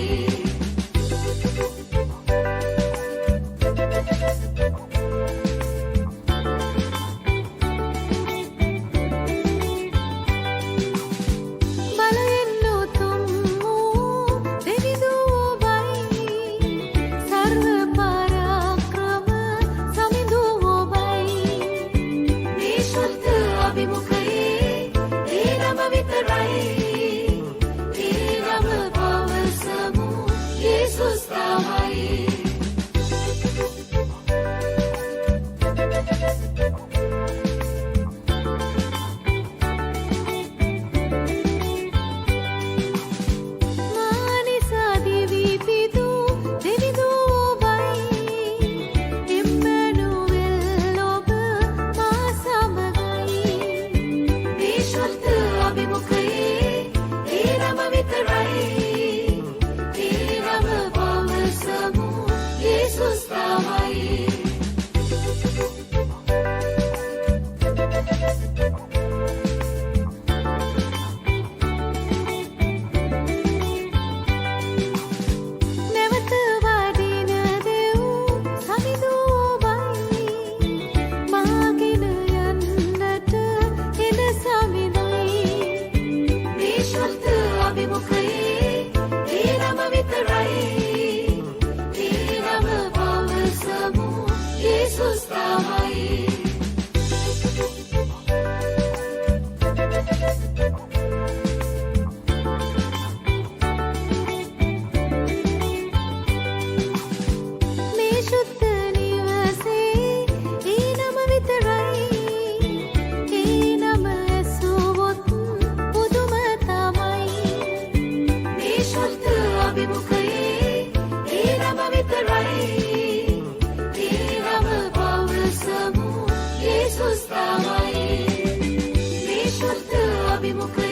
තමයි. බලයෙන් උතුම් වූ දෙවිදු ඔබයි. සර්ව පරාක්‍රම සමිඳු ඔබයි. මේ ශුද්ධ අභිමුඛයේ ඒ නම විතරයි. ඒ නම පවසමු, යේසුස් තමයි. මා නිසා දිවි පිදූ දෙවිදු ඔබයි. ඉම්මැනුවෙල්, ඔබ මා සමගයි. මේ ශුද්ධ අභිමුඛයේ ඒ නම විතරයි. ඒ නම පවසමු, යේසුස් තමයි. නැවත වඩින දෙව් සමිඳු ඔබයි. මාගෙන යන්නට එන සමිඳුයි. මේ ශුද්ධ අභිමුඛයේ ඒ නම විතරයි. ඒ නම පවසමු, යේසුස් තමයි. මේ ශුද්ධ නිවසේ ඒ නම විතරයි. ඒ නම ඇසුවොත් පුදුම තමයි. මේ ශුද්ධ අභිමුඛයේ ඒ නම විතරයි. ඒ නම පවසමු, යේසුස් තමයි. මේ ශුද්ධ අභිමුඛ